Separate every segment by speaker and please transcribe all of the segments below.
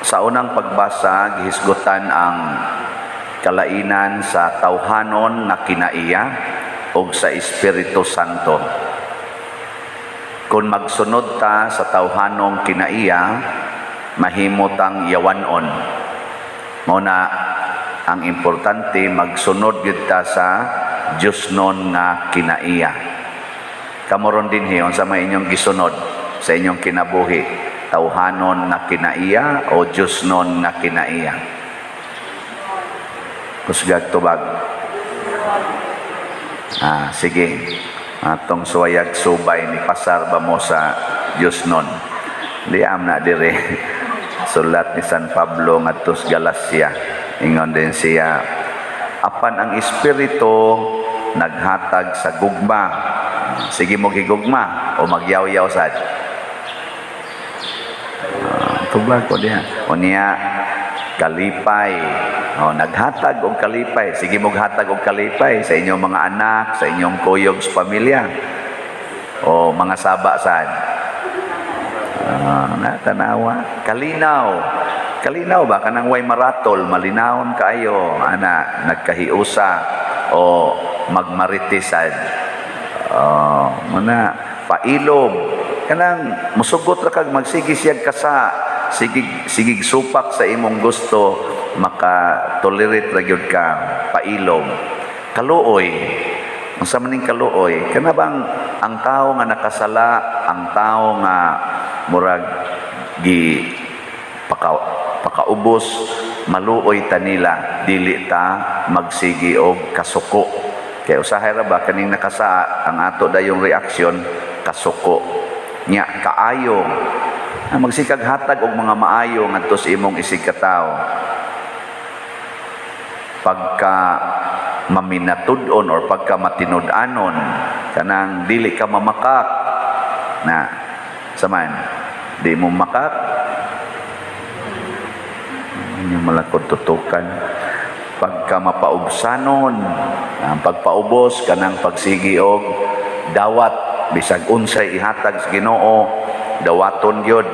Speaker 1: Sa unang pagbasa, gihisgutan ang kalainan sa tawhanon nga kinaiya ug sa Espiritu Santo. Kung magsunod ta sa tawhanong kinaiya, mahimo tang yawanon. Mao na ang importante, magsunod gyud ta sa Diyosnon nga kinaiya. Kamo ron dinhi, unsa may inyong gisunod sa inyong kinabuhi? Tawhanon nga kinaiya o Diyosnon nga kinaiya? Kusgag tubag. Ah, sige. Atong suwayag subay ni pasar ba mo sa Diyosnon? Liam na dire. Sulat ni San Pablo ngadto sa Galacia. Ingon din siya, apan ang Espiritu naghatag sa gugma. Sige mo gigugma o magyawyaw sad. Ah, tubag ko diha. O niya, kalipay. O, naghatag og kalipay. Sige mo hatag og kalipay sa inyong mga anak, sa inyong kuyog sa pamilya. O mga saba sad. Ah, na tanawa. Kalinaw. Kalinaw ba kanang way maratol, malinawon kaayo, ana nagkahiusa o magmaritisad. Oh, muna pailob kanang musugot ra kag magsige siyag kasa, sigig sigig supak sa imong gusto, maka tolerate ra gyud ka, pailob. Kaluoy. Unsa man ning kaluoy? Kana bang ang tao nga nakasala, ang tao nga murag gi pakaubos, maluoy ta nila, dili ta magsigi og kasuko. Kay usahay ra ba kaning nakasaa, ang ato dayong reaksyon kasuko. Nya kaayo. Ang magsikag hatag og mga maayo ngadto sa imong isig katawo. Pagka maminatud-on or pagka matinud-anon, kanang dili ka mamakak na saman di mo makak inyong malakod tutukan. Pagka mapaubsanon, ang pagpaubos kanang pagsigi og dawat bisag unsay ihatag sa Ginoo, dawaton gyud,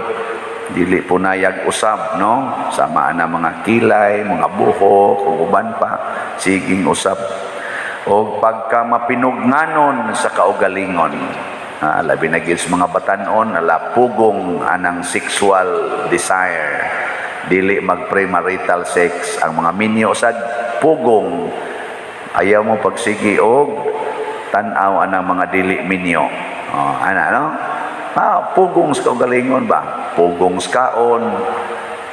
Speaker 1: dili punayag usab, no? Sama na mga kilay, mga buhok ug uban pa, siging usab. Og pagka mapinugnganon sa kaugalingon, labi na gyud sa mga batanon, ala pugong anang sexual desire, dili mag premarital sex. Ang mga minyo sad pugong, ayaw mo pagsigi og tan-aw anang mga dili minyo. Oh, ana, no? Ah, pugong sa kaugalingon ba, pugong sa kaon,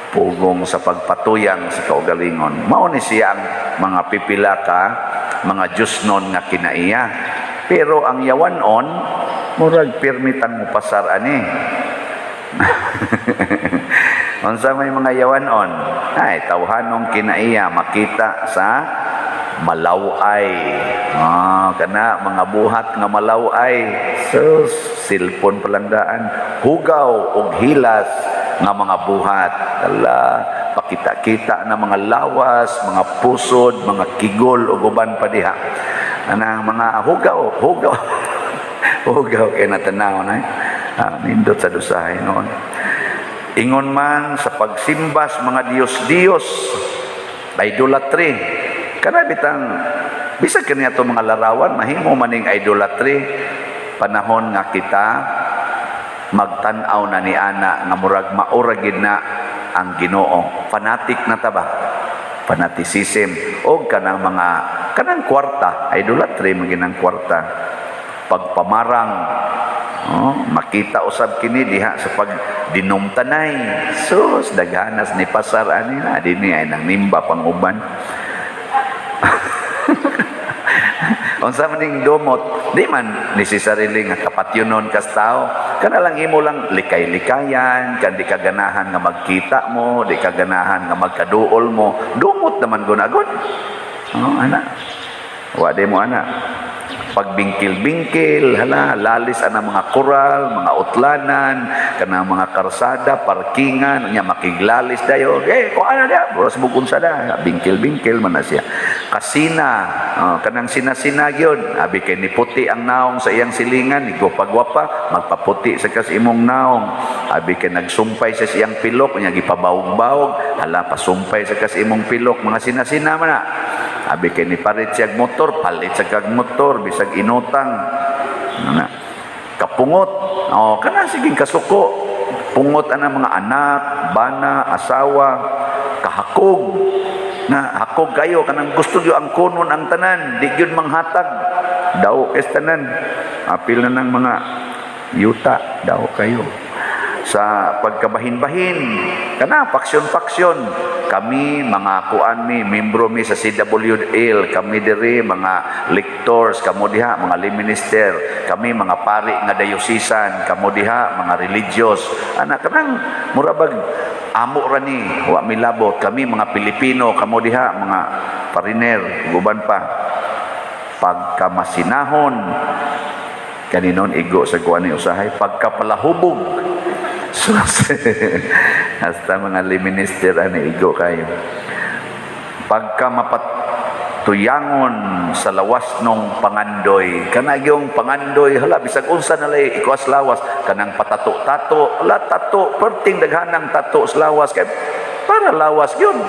Speaker 1: pugong sa pagpatuyang sa kaugalingon. Mao ni siya ang mga pipila ka mga Diyosnon nga kinaiya. Pero ang yawanon, murag pirmitang mo pasar ani. Unsa may mga yawanon? Ay, tawhanong kinaiya, makita sa malaway. Ah, kana mga buhat nga malaway. Sus, cellphone palanggaan. Hugaw og hilas nga mga buhat. Ala, pakita-kita na mga lawas, mga pusod, mga kigol ug uban pa diha. Anang mga hugaw, hugaw. Hugaw kay natanaw na. Ah, nindot sa dusahay noon. Ingon man sa pagsimbas mga Diyos-Diyos, idolatry. Kana bitang bisag kaniya to mga larawan, mahimo maning idolatry panahon nga kita magtan-aw na ni ana nga murag maura gid na ang Ginoo. Fanatic na ta ba? Fanaticism o kanang mga kanang kwarta, idolatry man ginang kwarta. Pagpamarang. Oh, makita usab kini diha sa pagdinumtanay. Sus, daghanas ni pasar ani na dinhi ay nang nimba pang uban. Unsa man ning dumot, di man necessarily nga kapatyonon kas tao. Kana lang imo lang likay-likayan, kan di ka ganahan nga magkita mo, di ka ganahan nga magkaduol mo, dumot naman gunagod. Oh, ana. Wa di mo ana. Pagbingkil-bingkil, hala, lalis ana mga koral, mga utlanan, kanang mga karsada, parkingan, nya makiglalis dayon. Eh, kuan na diya, buras bukon sa da, bingkil-bingkil man na siya. Kasina, oh, kanang sina-sina gyud, abi kay ni puti ang naong sa iyang silingan, ni gwapa, magpaputi sa kas imong naong. Abi kay nagsumpay sa iyang pilok, nya gipabawog-bawog, hala, pasumpay sa kas imong pilok, mga sina-sina man na. Abi kay ni palit siyag motor, palit sa kag motor, bisag inutang. Ano na. Kapungot. Oh, kana siging kasuko. Pungot ana mga anak, bana, asawa, kahakog. Na hakog kayo kanang gusto gyud ang kunon ang tanan, di gyud manghatag. Daw es tanan. Apil na ng mga yuta, daw kayo sa pagkabahin-bahin, kana faction-faction, kami mga kuan, mi membro mi sa CWL, kami diri mga lectors, kamo diha mga lay minister, kami mga pari nga diocesan, kamo diha mga religious, ana kanang mura bag amo ra ni, wa mi labot, kami mga Pilipino, kamo diha mga foreigner, guban pa. Pagkamasinahon, kaninon igo sa kuan ni usahay, pagkapalahubog. Sus, hasta mga lay minister ani igo kayo. Pagka mapatuyangon sa lawas nung pangandoy, kana yung pangandoy, hala, bisag unsa na lay ikuas lawas, kanang patato-tato, hala, tato, perting daghanang tato sa lawas kay para lawas yun.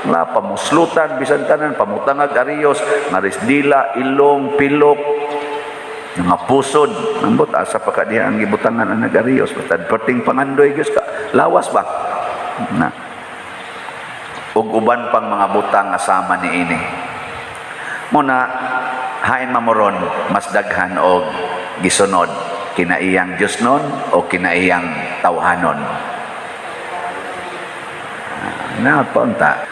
Speaker 1: Nga pamuslutan bisan tanan, pamutangag ariyos, ngaris dila, ilong, pilok, mga pusod, ambot asa pa ka diha ang gibutangan ang nag-ariyos, basta perting pangandoy gyud ka lawas ba na, ug uban pang mga butang nga sama niini. Muna hain mamoron mas daghan og gisunod, kinaiyang Diyosnon o kinaiyang tawhanon na paunta.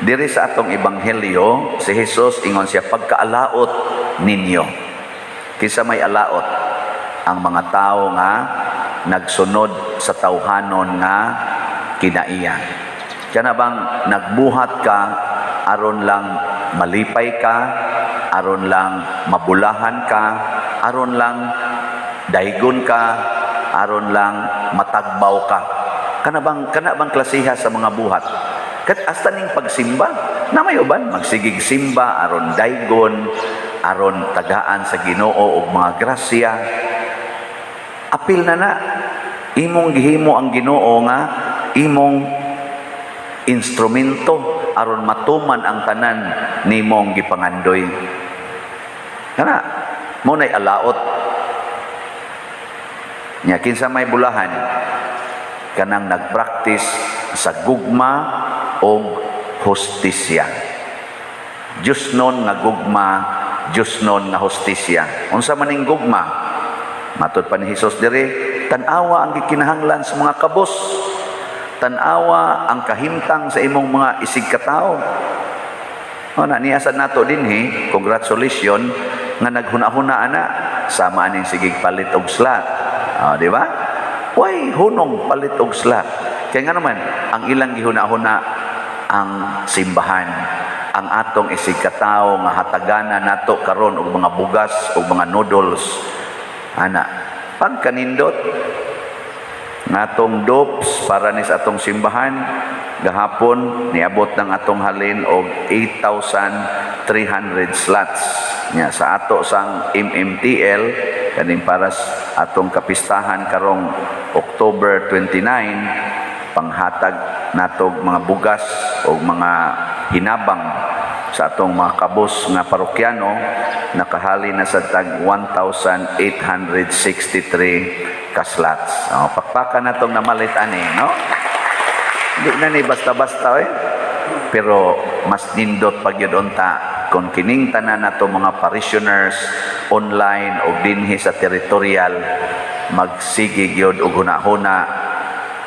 Speaker 1: Diri sa atong ebanghelyo, si Jesus ingon siya, "Pagkaalaot ninyo." Kinsa may alaot? Ang mga tao nga nagsunod sa tawhanon nga kinaiya. Kana bang nagbuhat ka aron lang malipay ka, aron lang mabulahan ka, aron lang daygon ka, aron lang matagbaw ka? Kana bang klasiha sa mga buhat? Kat hasta ning pagsimba, na may uban magsigig simba aron daygon, aron tagaan sa Ginoo og mga grasya. Apil na na imong gihimo ang Ginoo nga imong instrumento aron matuman ang tanan nimong gipangandoy. Kana mo nay alaot. Nya kinsa may bulahan? Kanang nagpractice sa gugma og hustisya. Diyosnon nga gugma, Diyosnon nga hustisya. Unsa man ning gugma? Matod pa ni Hesus diri, tan-awa ang gikinahanglan sa mga kabos. Tan-awa ang kahimtang sa imong mga isig katao. O na niya sa nato dinhi, congratulations nga naghuna-huna ana sama aning sigig palit og slot. O, di ba? Way hunong palit og slot. Kaya nga naman, ang ilang gihuna-huna ang simbahan, ang atong isig katao nga hatagana nato karon og mga bugas og mga noodles ana. Pagkanindot ngatong dopes para ni sa atong simbahan, gahapon niabot ng atong halin og 8,300 slots. Nya sa ato sang MMTL, kaning para sa atong kapistahan karong October 29, panghatag natog mga bugas o mga hinabang sa atong mga kabos nga parokyano, nakahali na sa tag 1,863 ka slots. Oh, pakpakan natong namalit ani, no? Hindi na ni basta-basta eh. Pero mas nindot pag yun unta kung kining tanan nato mga parishioners online o dinhi sa territorial magsige gyud og hunahuna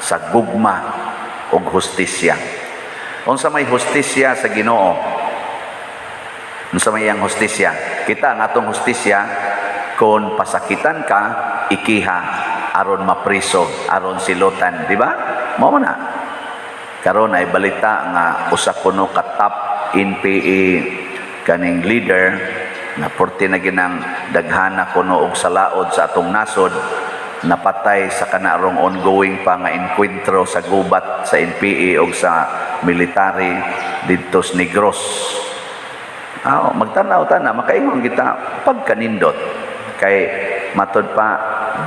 Speaker 1: sa gugma ug hustisya. Unsa may hustisya sa Ginoo? Unsa may iyang hustisya? Kita ang atong hustisya, kung pasakitan ka, ikiha aron mapriso, aron silutan, di ba? Mao man na. Karon ay balita nga usa kuno ka top NPA kaning leader. Na porte na ginang daghana kuno og salaod sa atong nasod, napatay sa kanarong ongoing pa nga enkwentro sa gubat sa NPA o sa military didto sa Negros. Ah, magtanaw ta na, makaingon kita pagkanindot kay matod pa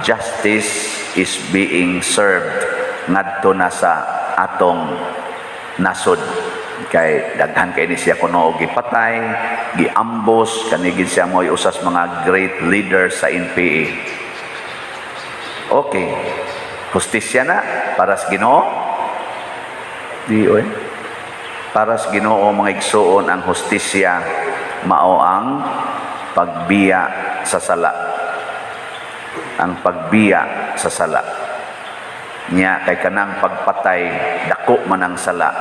Speaker 1: justice is being served ngadto na sa atong nasod, kay daghan kay ni siya kuno og gipatay, giambos kani gid siya mo'y usas mga great leaders sa NPA. Okay. Hustisya na para sa Ginoo? Di oy. Para sa Ginoo, mga igsuon, ang hustisya mao ang pagbiya sa sala. Ang pagbiya sa sala. Nya kay kanang pagpatay, dako man ang sala.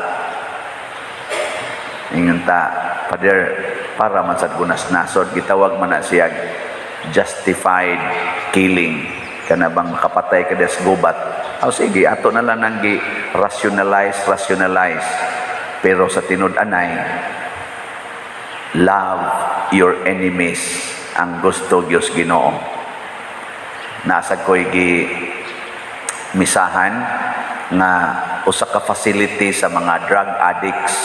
Speaker 1: Ingon ta, "Father, para man sad gunas nasod," gitawag man na siya justified killing, kana bang makapatay ka des gubat. Oh, sige, ato na lang nang gi rationalize rationalize, pero sa tinud-anay, love your enemies ang gusto Dios Ginoo. Nasa ko'y gi misahan nga usa ka facility sa mga drug addicts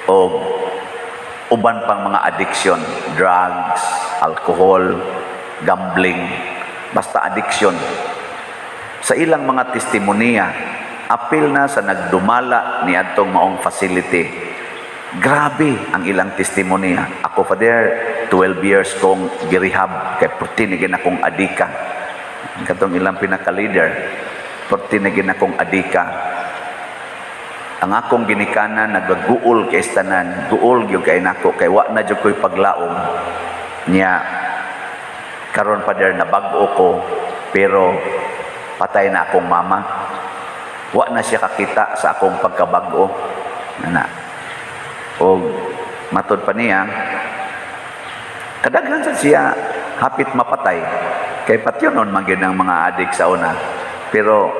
Speaker 1: o uban pang mga addiction, drugs, alcohol, gambling, basta addiction. Sa ilang mga testimonya, apil na sa nagdumala ni adtong maong facility. Grabe ang ilang testimonya. "Ako, Father, 12 years kong girehab kay perti ni akong adika." Katong ilang pinaka-leader, "Perti na gid akong adika. Ang akong ginikanan nagaguol kay tanan, guol gyud kay nako kay wa na jud ko'y paglaom. Nya karon, Father, nabag-o ko, pero patay na akong mama. Wa na siya kakita sa akong pagkabag-o." Ana. O matod pa niya, kadaghan sa siya hapit mapatay. Kay patyonon man gyud ang mga adik sa una. Pero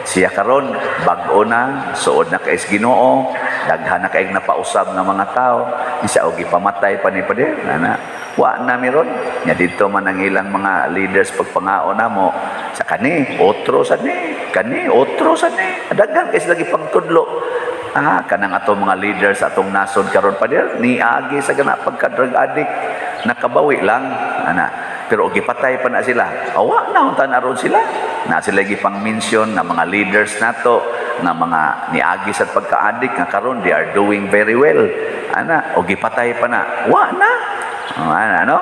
Speaker 1: siya karon bag-o na, suod na kay Ginoo, daghan na kay napausab nga mga tao, isa og gipamatay pa ni Pader, ana. Wa na miron. Nya dito man ang ilang mga leaders, pagpangao namo sa kani, otro sa ni, kani, otro sa ni. Daghan kay sila gipangtudlo. Ah, kanang ato mga leaders sa atong nasod karon, Pader, niagi sa gana pagka drug addict, nakabawi lang, ana. Pero og gipatay pa na sila. Awa na unta na ron sila. Na sila gipang mention nga mga leaders nato nga mga niagi sa pagka-addict nga karon they are doing very well. Ana, og gipatay pa na. Wa na. Oh, ana, no?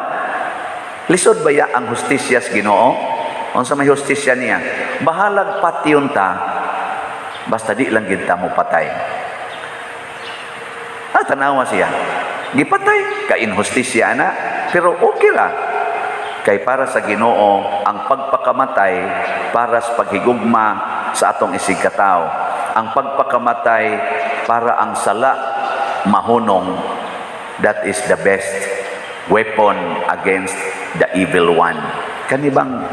Speaker 1: Lisod ba ya ang hustisya sa Ginoo? Unsa may hustisya niya? Bahalag patyon ta, basta di lang gid ta mo patay. Ah, tanawa siya. Gipatay, ka-inhustisya na, pero okay ra. Kay para sa Ginoo, ang pagpakamatay para sa paghigugma sa atong isigkatawo. Ang pagpakamatay para ang sala mahunong, that is the best weapon against the evil one. Kanibang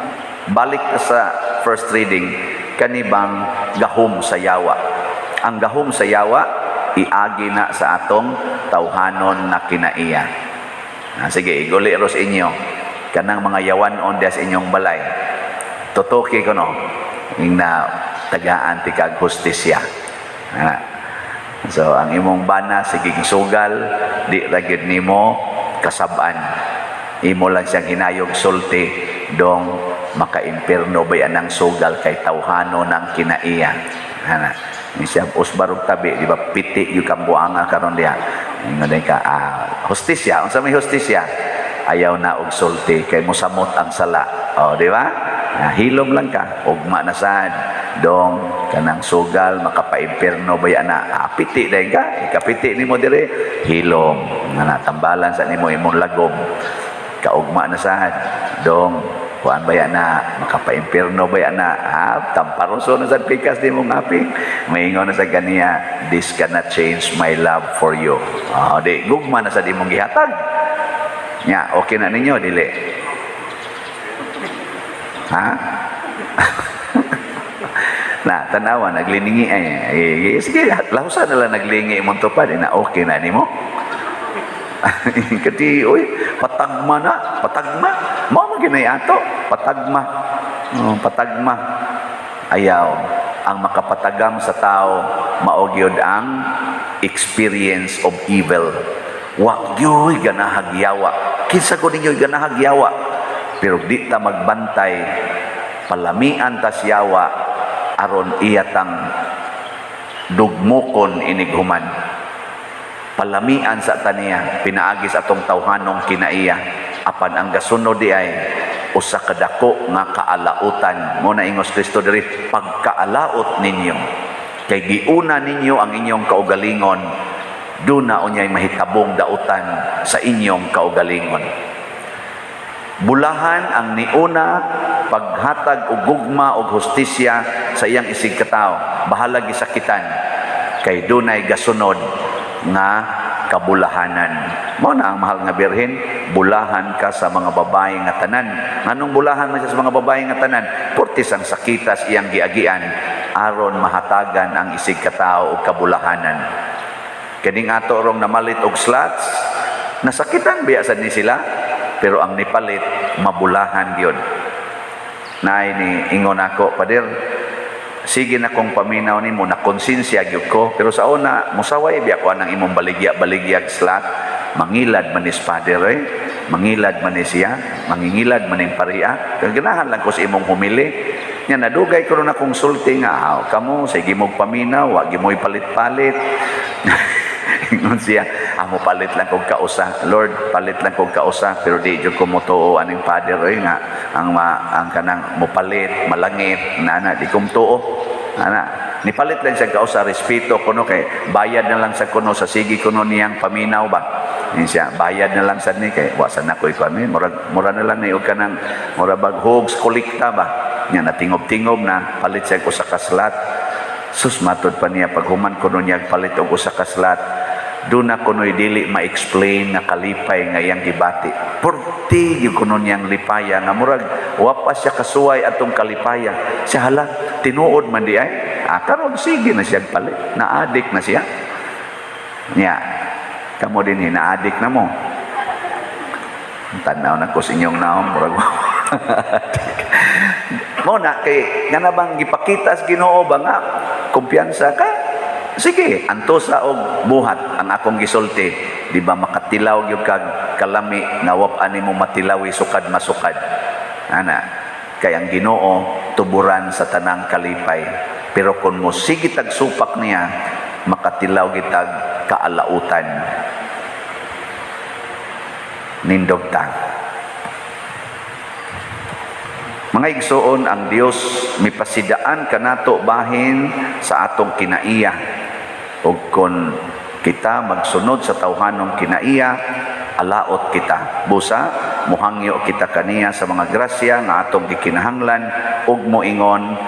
Speaker 1: balik ka sa first reading, kanibang gahom sa yawa. Ang gahom sa yawa, iagi na sa atong tawhanon na kinaiya. Ah, sige, iguli ros inyo. Kanang mga yawan-on diya sa inyong balay. Tutuki ko no, ing na tagaan ti kag hustisya. Ah. So, ang imong bana, sige sugal, di ra gyud nimo kasab-an. Imo lang siyang hinayog sulti, dong makaimpirno ba yan ang sugal kay tawhano ng kinaiya. Ana. Ni siya usbarog tabi, di ba piti yung kambuanga karon diha. Ingon ka, ah, hustisya, unsa may hustisya? Ayaw na og sulti kay mosamot ang sala. O, di ba? Ah, hilom lang ka, ugma na sad. Dong kanang sugal makapaimpirno ba yan na, ah, piti dayon ka, ikapiti nimo dire, hilom nga natambalan sa nimo imong lagom. Kaugma na sad. Dong kuan ba yan na, makapaimpirno ba yan na, ah, tamparoso na sa pikas di mong aping maingon na sa ganiya, "This cannot change my love for you." Oh, di gugma na sa di mong gihatag nya. Okay na ninyo, dili ha? Na tanawa naglingi ay, eh, sige, lausa na lang naglingi imong tupad na okay na nimo. Kati, uy, patagma na, patagma. Mao man gyud ato, patagma. Oh, patagma. Ayaw, ang makapatagam sa tao mao gyud ang experience of evil. Wa gyud ganahag yawa. Kinsa ko ninyo ganahag yawa? Pero di ta magbantay, palamian tas yawa aron iya tang dugmukon inighuman. Palamian sa taniya pinaagi sa atong tawhanong kinaiya, apan ang gasunod di ay usa ka dako nga kaalautan. Mo na ingos Kristo diri, "Pagkaalaot ninyo kay giuna ninyo ang inyong kaugalingon, duna unyay mahitabong dautan sa inyong kaugalingon." Bulahan ang niuna paghatag og gugma og hustisya sa iyang isig katawo, bahalag gisakitan, kay dunay gasunod nga kabulahanan. Mao na ang mahal nga Birhen, bulahan ka sa mga babae nga tanan. Nganong bulahan man siya sa mga babae nga tanan? Portis ang sakitas iyang giagian aron mahatagan ang isig katawo og kabulahanan. Kining ato rong namalit og slots, nasakitan biya sad ni sila, pero ang nipalit mabulahan gyud. Naay ni ingon ako, "Pader, sige na kong paminaw nimo, na konsensya gyud ko, pero sa una musaway biya ko anang imong baligya baligyag slot. Mangilad man is Father eh. Mangilad man ni siya, mangingilad man ning pariya. Kaya ganahan lang ko sa imong humili." Nya nadugay ko ron akong sulti nga, "Aw, kamo sige mong paminaw, wa gyud mo'y palit-palit." Ingon siya, "Amo palit lang kog kausa. Lord, palit lang kog kausa, pero di jud ko motuo aning Father oy nga ang kanang mopalit, malangit, nana, di ko motuo." Ana, nipalit lang siya kausa, respeto kuno kay bayad na lang sa kuno sa sige kuno niyang paminaw ba. Ingon siya, bayad na lang sad ni kay wa sa nakoy kami, mura mura na lang ni og kanang mura bag hogs kolekta ba. Nya natingob-tingob na palit siya usa ka slot. Sus, matod pa niya, paghuman kuno niya palit og usa ka slot, doon na kuno'y dili ma-explain nga kalipay nga iyang gibati. Purti gyud kuno niyang lipaya nga murag wa pa siya kasuway atong kalipaya. Siya, "Hala, tinuod man di ay." Ah, karon sige na siya palit. Na-addict na siya. Nya, kamo din na-addict na mo. Tanaw na ko sa inyong naong, murag mo na kay nga na bang gipakita sa Ginoo ba nga kumpiyansa ka. Sige, antosa og buhat ang akong gisulti, di ba makatilaw gyud kag kalami nga wa pa nimo matilawi sukad masukad ana? Kay ang Ginoo tuburan sa tanang kalipay, pero kung mo sige tag supak niya, makatilaw gitag kaalautan. Nindog ta. Mga igsoon, ang Dios mipasidaan kanato bahin sa atong kinaiya. Ug kon kita magsunod sa tawhanong kinaiya, alaot kita. Busa, muhangyo kita kaniya sa mga grasya nga atong gikinahanglan ug moingon